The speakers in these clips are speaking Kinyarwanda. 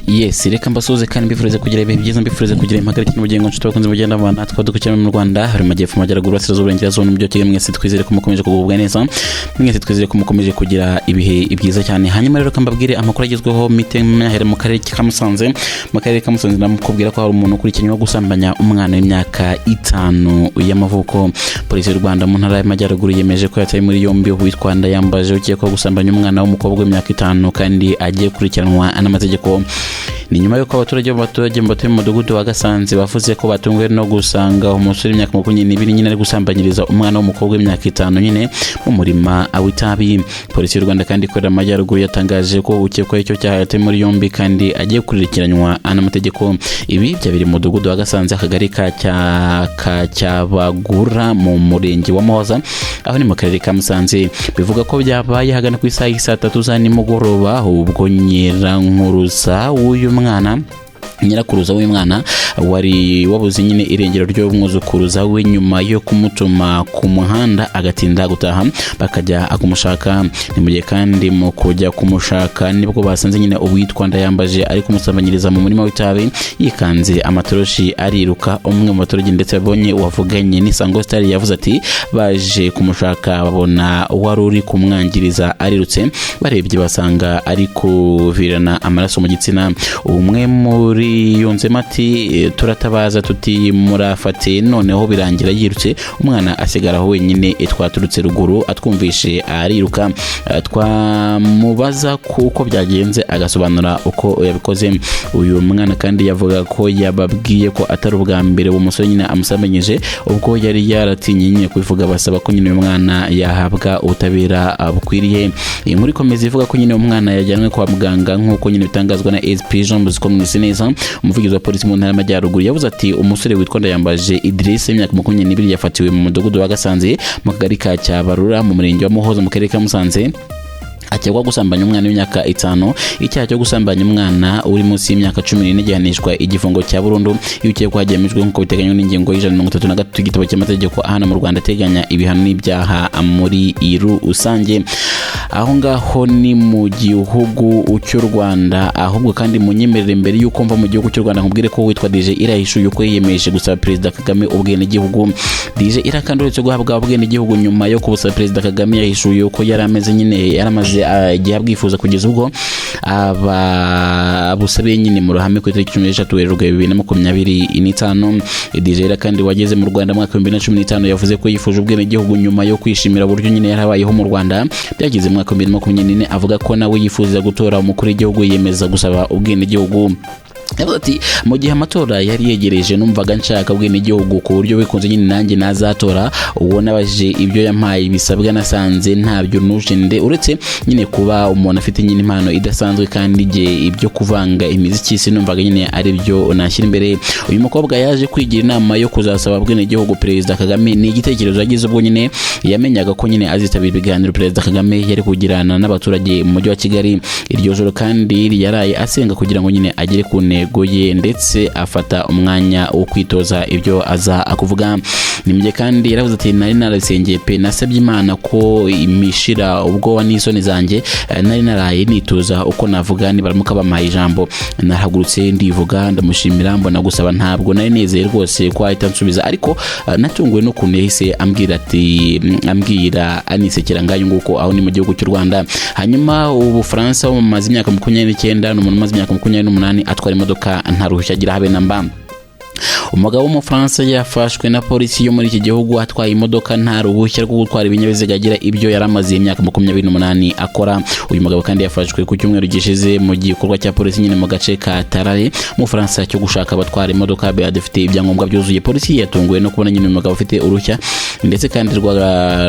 Yes, reka mbasuhuze kandi mbifurize kugira ibihe byiza, mbifurize kugira impagarike n'ubugingo. Nshuti bakunze mugenda mubana twadukurikirana mu Rwanda, hari mu majyepfo, amajyaruguru, burasirazuba, uburengerazuba n'umujyi wa Kigali, mwese twizere ko mukomeje kugubwa neza, mwese twizere ko mukomeje kugira ibihe byiza cyane. Hanyuma rero kambabwire amakuru agezweho mite myahere mu karere ka Musanze. Mu karere ka Musanze ndamukubwira ko hari umuntu ukurikiranyweho gusambanya umwana w'imyaka 5 y'amavuko. Polisi y'u Rwanda mu ntara y'Amajyaruguru yemeje ko yataye muri yombi uwitwa Ndayambaje ukekwaho gusambanya umwana w'umukobwa w'imyaka 5 kandi agiye gukurikiranwa n'amategeko. Ni nyuma y'uko abaturage batuye mu mudugudu wa Gasanze bavuze ko batunguwe no gusanga umusore w'imyaka 22 nyine ari gusambanyiriza umwana w'umukobwa w'imyaka 5 nyine mu murima w'itabi. Polisi y'u Rwanda kandi ikorera Amajyaruguru yatangaje ko ukekwaho icyo cyaha yatawe muri yombi kandi agiye gukurikiranwa n'amategeko. Ibi byabereye mu mudugudu wa Gasanze, akagari ka Cyabagura mu murenge wa Muhoza, aho ni mu karere ka Musanze. Bivuga ko byabaye hagana ku isaha y'i 3:00 za nimugoroba, ubwo nyirankuruza w'uyu mwana, nyirakuruza w'umwana wari wabuze nyine irengero ry'umwuzukuruza we nyuma yo kumutuma ku muhanda agatinda gutaha, bakajya kumushaka. Ni mu gihe kandi mu kujya kumushaka nibwo basanze nyine uwitwa Ndayambaje ari kumusambanyiriza mu murima w'itabi, yikanze amatoroshi ariruka. Umwe mu baturage ndetse babonye wavuganye n'Isango Star yavuze ati: "Baje kumushaka babona wari uri kumwangiriza arirutse, barebye basanga ari kuvirana amaraso mu gitsina." Umwe muri yunzemo ati: "Turatabaza tuti murafate, noneho birangira yirutse, umwana asigara aho wenyine. Twaturutse ruguru atwumvishe ariruka, twamubaza kuko byagenze agasobanura uko yabikoze." Uyu mwana kandi yavuga ko yababwiye ko atari ubwa mbere uwo musore nyine amusambanyije, ubwo yari yaratinye nyine kubivuga. Basaba ko nyine uyu mwana yahabwa ubutabera bukwiriye. Iyi nkuru ikomeza ivuga ko nyine umwana yajyanwe kwa muganga, nk'uko nyine bitangazwa na SP Jean Bosco Mwiseneza, umuvugizi wa polisi mu ntara y'Amajyaruguru. Yavuze ati: "Umusore witwa Ndayambaje Idris w'imyaka 22 yafatiwe mu mudugudu wa Gasanze, mu kagari ka Cyabarura, mu murenge wa Muhoza, mu karere ka Musanze, akekwa gusambanya umwana w'imyaka 5. Icyaha cyo gusambanya umwana uri munsi y'imyaka 14 gihanishwa igifungo cya burundu iyo ukekwa hagemejwe, nk'uko biteganywa n'ingingo ya 133 y'igitabo cy'amategeko ahana mu Rwanda ateganya ibihano n'ibyaha muri rusange." Aho ngaho ni mu gihugu cy'u Rwanda. Ahubwo kandi munyemerere, mbere y'uko mva mu gihugu cy'u Rwanda, nkubwire ko witwa DJ Ira yahishuye uko yiyemeje gusaba Perezida Kagame ubwenegihugu. DJ Ira kandi uretse guhabwa ubwenegihugu nyuma yo kubusaba Perezida Kagame, yahishuye uko yari ameze nyine, yari amaze igihe abwifuza kugeza ubwo abusabiye nyine mu ruhame ku itariki 13 Werurwe 2025. DJ Ira kandi wageze mu Rwanda mu mwaka wa 2015 yavuze ko yifuje ubwenegihugu nyuma yo kwishimira uburyo nyine yarabayeho mu Rwanda. Byageze mu mwaka wa 2024 avuga ko nawe yifuza gutora umukuru w'igihugu, yiyemeza gusaba ubwenegihugu. Yavuze ati: "Mu gihe amatora yari yegereje numvaga nshaka ubwenegihugu ku buryo bikunze nyine nanjye nazatora. Uwo nabajije ibyo yampaye bisabwa nasanze ntabyo nuje nde, uretse nyine kuba umuntu afite nyine impano idasanzwe, kandi igihe ibyo kuvanga imiziki sinumvaga nyine ari byo nashyira imbere." Uyu mukobwa yaje kwigira inama yo kuzasaba ubwenegihugu Perezida Kagame. Ni igitekerezo yagize ubwo nyine yamenyaga ko nyine azitabira ibiganiro Perezida Kagame yari kugirana n'abaturage mu mujyi wa Kigali. Iryo joro kandi yaraye asenga kugira ngo nyine agere ku ntego ye, ndetse afata umwanya wo kwitoza ibyo aza kuvuga. Ni mu gihe kandi yaravuze ati: "Nari narabisengeye pe, nasabye Imana ko imishira ubwoba n'isoni zanjye. Nari naraye nitoza uko navuga nibaramuka bampaye ijambo. Narahagurutse ndivuga, ndamushimira, mbona gusaba. Ntabwo nari nizeye rwose ko ahita ansubiza, ariko natunguwe n'ukuntu yahise ambwira ati, ambwira anisekera." Ngayo nguko, aho ni mu gihugu cy'u Rwanda. Hanyuma Ubufaransa, bumaze imyaka 29, ni umuntu umaze imyaka 28 atwara imodoka nta ruhushya agira habe na mba. Umugabo w'Umufaransa yafashwe na polisi yo muri iki gihugu atwaye imodoka nta ruhushya rwo gutwara ibinyabiziga agira, ibyo yari amaze imyaka 28 akora. Uyu mugabo kandi yafashwe ku cyumweru gishize mu gikorwa cya polisi nyine mu gace ka Tarare mu Bufaransa cyo gushaka abatwara imodoka badafite ibyangombwa byuzuye. Polisi yatunguwe no kubona nyine uyu mugabo ufite uruhushya ndetse kandi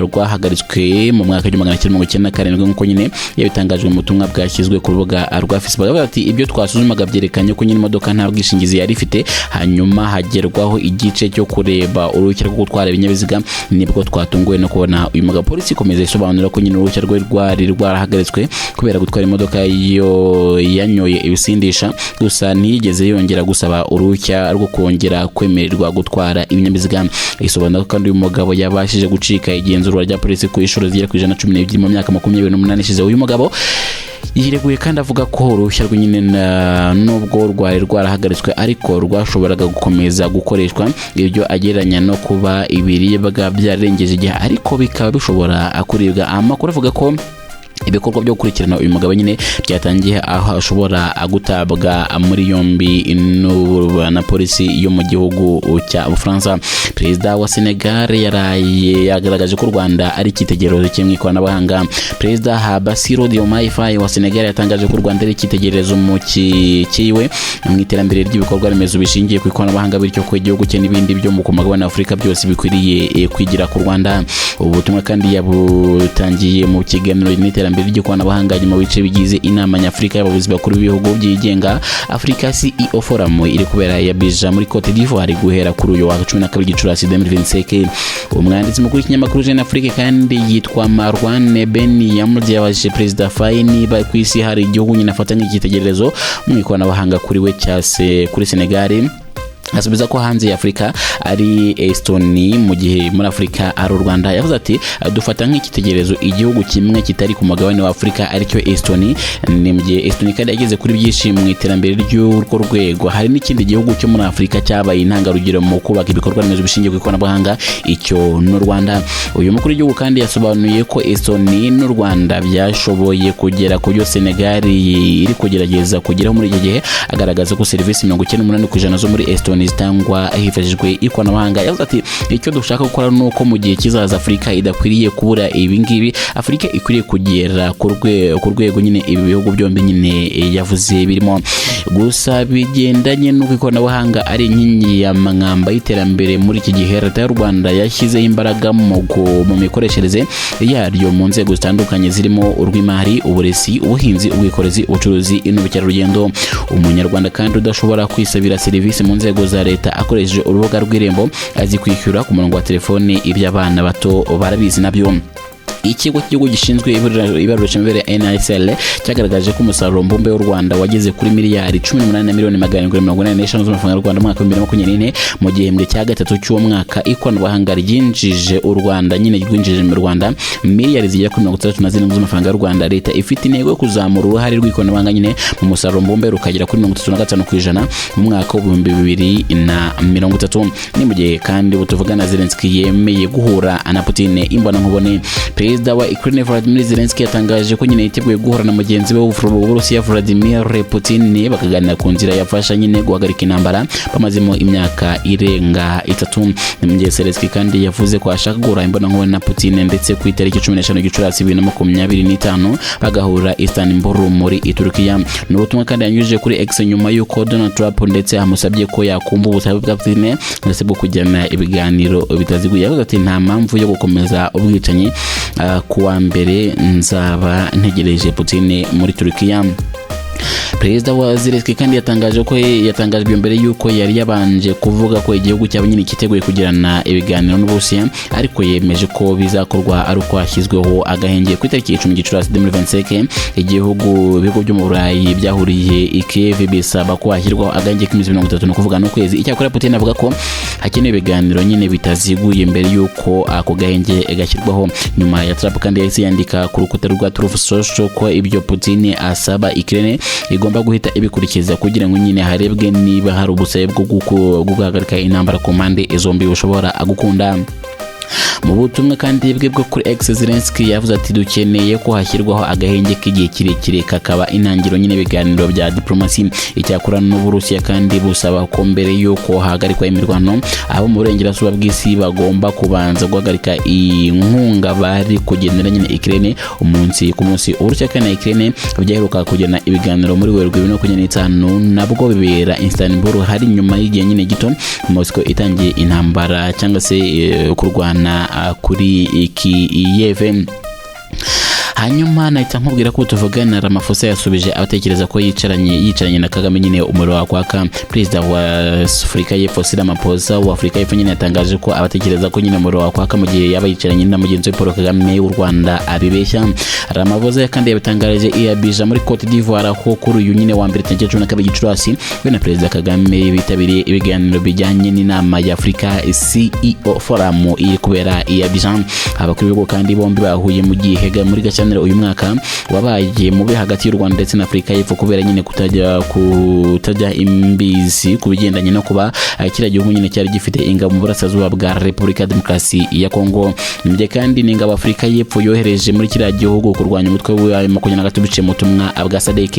rwahagaritswe mu mwaka wa 1997, nk'uko nyine yabitangajwe mu butumwa bwashyizwe ku rubuga rwa Facebook. Bavuga ati: "Ibyo twasuzumaga byerekanye ko nyine imodoka nta bwishingizi yari ifite, hanyuma hagerwaho igice cyo kureba uruhushya rwo gutwara ibinyabiziga, nibwo twatunguwe no kubona uyu mugabo." Polisi ikomeza isobanura ko nyine uruhushya rwe rwari rwarahagaritswe kubera gutwara imodoka yo yanyoye ibisindisha, gusa ntiyigeze yongera gusaba uruhushya rwo kongera kwemererwa gutwara ibinyabiziga. Isobanura ko kandi uyu mugabo yabashije gucika igenzurwa rya polisi ku inshuro zigera ku 112 mu myaka 28 ishize. Uyu mugabo Yireguye kandi avuga ko uruhushya rwe nyine nubwo rwari rwarahagaritswe ariko rwashoboraga gukomeza gukoreshwa, ibyo agereranya no kuba ibiribwa byararengeje igihe ariko bikaba bishobora kuribwa. Amakuru avuga ko ibikorwa byo gukurikirana uyu mugabo nyine byatangiye, aho ashobora gutabwa muri yombi na polisi yo mu gihugu cya Bufaransa. Perezida wa Senegal yaraye yagaragaje ko u Rwanda ari icyitegererezo cye mu ikoranabuhanga. Perezida Bassirou Diomaye Faye wa Senegal yatangaje ko u Rwanda ari icyitegererezo mu kiwe mu iterambere ry'ibikorwa remezo bishingiye ku ikoranabuhanga, bityo ko igihugu cye n'ibindi byo mu mugabane wa Afurika byose bikwiriye kwigira ku Rwanda. Ubu butumwa kandi yabutangiye mu kiganiro n'iterambere ry'ikoranabuhanga mu bice bigize inama nyafurika y'abayobozi bakuru b'ibihugu byigenga, Africa CEO Forum, iri kubera i Abidjan muri Cote d'Ivoire guhera kuri uyu wa 12 Gicurasi 2025. Umwanditsi mukuru w'ikinyamakuru Jeune Afrique kandi yitwa Marwan Ben Yamud yabajije Perezida Faye niba ku isi hari igihugu nyine afata nk'icyitegererezo mu ikoranabuhanga kuri we cyase kuri Senegal. Asubiza ko hanze ya Afurika ari Estonia, mu gihe muri Afurika ari u Rwanda. Yavuze ati: "Dufata nk'icyitegererezo igihugu kimwe kitari ku mugabane wa Afurika, aricyo Estonia. Ni mu gihe Estonia kandi yageze kuri byinshi mu iterambere ry'urwo rwego. Hari n'ikindi gihugu cyo muri Afurika cyabaye intangarugero mu kubaka ibikorwa remezo bishingiye ku ikoranabuhanga, icyo n'u Rwanda." Uyu mukuru w'igihugu kandi yasobanuye ko Estonia n'u Rwanda byashoboye kugera ku byo Senegal iri kugerageza kugeraho muri iki gihe, agaragaza ko serivisi 98% zo muri Estonia zitangwa hifashishijwe ikoranabuhanga. Yavuze ati: "Icyo dushaka gukora ni uko mu gihe kizaza Afurika idakwiriye kubura ibi ngibi, Afurika ikwiriye kugera ku rwego nyine ibi bihugu byombi nyine yavuze birimo." Gusa bigendanye n'uko ikoranabuhanga ari inkingi ya mwamba y'iterambere muri iki gihe, Leta y'u Rwanda yashyizeho imbaraga mu mikoreshereze yaryo mu nzego zitandukanye zirimo urw'imari, uburezi, ubuhinzi, ubwikorezi, ubucuruzi n'ubukerarugendo. Umunyarwanda kandi udashobora kwisabira serivisi mu nzego za leta akoresheje urubuga rw'Irembo azi kwishyura ku murongo wa telefoni, iby'abana bato barabizi nabyo. Ikigo cy'igihugu gishinzwe ibarurishamibare, NISR, cyagaragaje ko umusaruro mbumbe w'u Rwanda wageze kuri miliyari 18 na miliyoni 785 z'amafaranga y'u Rwanda mu mwaka wa 2024. Mu gihembwe cya gatatu cy'uwo mwaka, ikoranabuhanga ryinjije u Rwanda nyine rwinjije mu Rwanda miliyari zigera kuri 67 z'amafaranga y'u Rwanda. Leta ifite intego yo kuzamura uruhare rw'ikoranabuhanga nyine mu musaruro mbumbe rukagera kuri 35% mu mwaka w'2030. Ni mu gihe kandi ubu tuvugana Zelensky yemeye guhura na Putin imbonankubone. Perezida wa Ukraine Volodymyr Zelensky yatangaje ko nyine yiteguye guhura na mugenzi we w'Uburusiya Vladimir Putin, bakaganira ku nzira yafasha nyine guhagarika intambara bamazemo imyaka irenga 3. Ni mu gihe Zelensky kandi yavuze ko ashaka guhura imbonankubone na Putin, ndetse ku itariki 15 Gicurasi 2025 bagahura Istanbul muri Turukiya. Ni ubutumwa kandi yanyujije kuri X nyuma y'uko Donald Trump ndetse amusabye ko yakumva ubusabe bwa Putin ndetse bwo kugirana ibiganiro bitaziguye. Yavuze ati: "Nta mpamvu yo gukomeza ubwicanyi. Ku wa mbere nzaba ntegereje Putin muri Turukiya." Perezida wa Zelensky kandi yatangaje ko yatangaje mbere yuko yari yabanje kuvuga ko igihugu cyabo nyine cyiteguye kugirana ibiganiro n'Uburusiya, ariko yemeje ko bizakorwa ari uko hashyizweho agahenge. Ku itariki 10 Gicurasi 2025, ibihugu byo mu Burayi byahuriye i Kiev bisaba ko hashyirwaho agahenge k'iminsi 30, ni ukuvuga n'ukwezi. Icyakora Putin avuga ko hakenewe ibiganiro nyine bitaziguye mbere yuko ako gahenge gashyirwaho. Nyuma ya Trump kandi yahise yandika ku rukuta rwa Truth Social ko ibyo Putin asaba, Ukraine igomba guhita ibikurikiza kugira ngo nyine harebwe niba hari ubusabe bwo guhagarika intambara ku mpande zombi bushobora gukunda. Mu butumwa kandi bwe bwo kuri X, Zelensky yavuze ati: "Dukeneye ko hashyirwaho agahenge k'igihe kirekire, kakaba intangiriro nyine ibiganiro bya diplomasi." Icyakora n'Uburusiya kandi busaba ko mbere y'uko hahagarikwa imirwano, abo mu burengerazuba bw'isi bagomba kubanza guhagarika inkunga bari kugenera nyine Ukraine umunsi ku munsi. Uburusiya kandi na Ukraine byaheruka kugirana ibiganiro muri Werurwe 2025, nabwo bibera Istanbul. Hari nyuma y'igihe nyine gito Moscow itangiye intambara cyangwa se kurwana kuri Kiev. Hanyuma nahita nkubwira ko tuvugana Ramaphosa yasubije abatekereza ko yicaranye na Kagame nyine umuriro wakwaka. Perezida wa Afurika y'Epfo Cyril Ramaphosa wa Afurika y'Epfo nyine yatangaje ko abatekereza ko nyine umuriro wakwaka mu gihe yaba yicaranye na mugenzi we Paul Kagame w'u Rwanda abibeshya. Ramaphosa kandi yabitangarije i Abidjan muri Cote d'Ivoire, aho kuri uyu nyine wa mbere tariki 12 Gicurasi we na Perezida Kagame bitabiriye ibiganiro bijyanye n'inama ya Afurika CEO Forum iri kubera i Abidjan. Abakuru b'ibihugu kandi bombi bahuye mu gihe muri Gashyantare Gashyantare uyu mwaka wabaye mubi hagati y'u Rwanda ndetse na Afurika y'Epfo, kubera nyine kutajya imbizi ku bigendanye no kuba kiriya gihugu nyine cyari gifite ingabo mu burasirazuba bwa Repubulika ya Demokarasi ya Kongo. Mu gihe kandi ni ingabo Afurika y'Epfo yohereje muri kiriya gihugu kurwanya umutwe wa 23 biciye mu butumwa bwa SADC.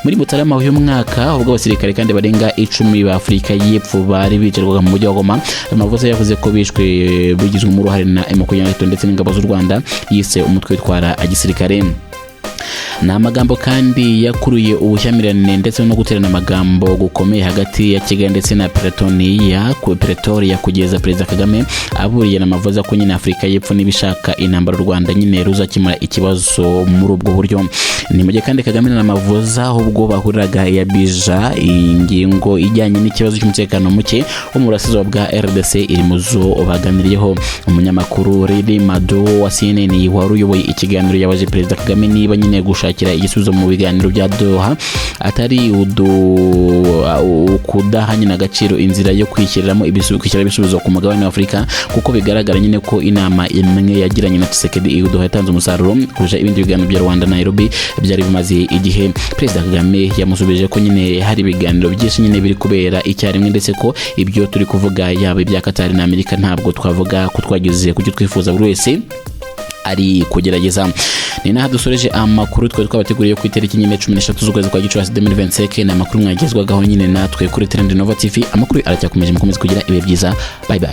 Muri Mutarama uyu mwaka, ubwo abasirikare kandi barenga 10 ba Afurika y'Epfo bari bicarwaga mu mujyi wa Goma, Ramaphosa yavuze ko bishwe bigizwemo uruhare na M23 ndetse n'ingabo z'u Rwanda, yise umutwe witwara gisirikare. Ni amagambo kandi yakuruye ubushyamirane ndetse no guterana amagambo gukomeye hagati ya Kigali ndetse na Pretoria ku Pretoria, kugeza Perezida Kagame aburiye Ramaphosa ko nyine Afurika y'Epfo nibishaka intambara, u Rwanda nyine ruzakemura ikibazo muri ubwo buryo. Ni mu gihe kandi Kagame na Ramaphosa ubwo bahuriraga i Abuja, ingingo ijyanye n'ikibazo cy'umutekano muke wo mu burasirazuba bwa RDC iri mu zo baganiriyeho. Umunyamakuru Lily Mado wa CNN wari uyoboye ikiganiro yabaje Perezida Kagame niba nyine gushakira igisubizo mu biganiro bya Doha atari kudaha nyine agaciro inzira yo kwishyiramo kwishyira ibisubizo ku mugabane wa Afurika, kuko bigaragara nyine ko inama imwe yagiranye na Tshisekedi i Doha yatanze umusaruro kurusha ibindi biganiro bya Rwanda Nairobi byari bimaze igihe. Perezida Kagame yamusubije ko nyine hari ibiganiro byinshi nyine biri kubera icyarimwe, ndetse ko ibyo turi kuvuga, yaba ibya Qatar na Amerika, ntabwo twavuga ko twageze ku cyo twifuza, buri wese ari kugerageza. Ni naha dusoreje amakuru twari twabateguriye ku itariki nyine 13 z'ukwezi kwa Gicurasi 2025. Ni amakuru mwagezwagaho nyine natwe kuri Trend Nova TV. Amakuru aracyakomeje, mukomeze kugira ibihe byiza. Bye bye.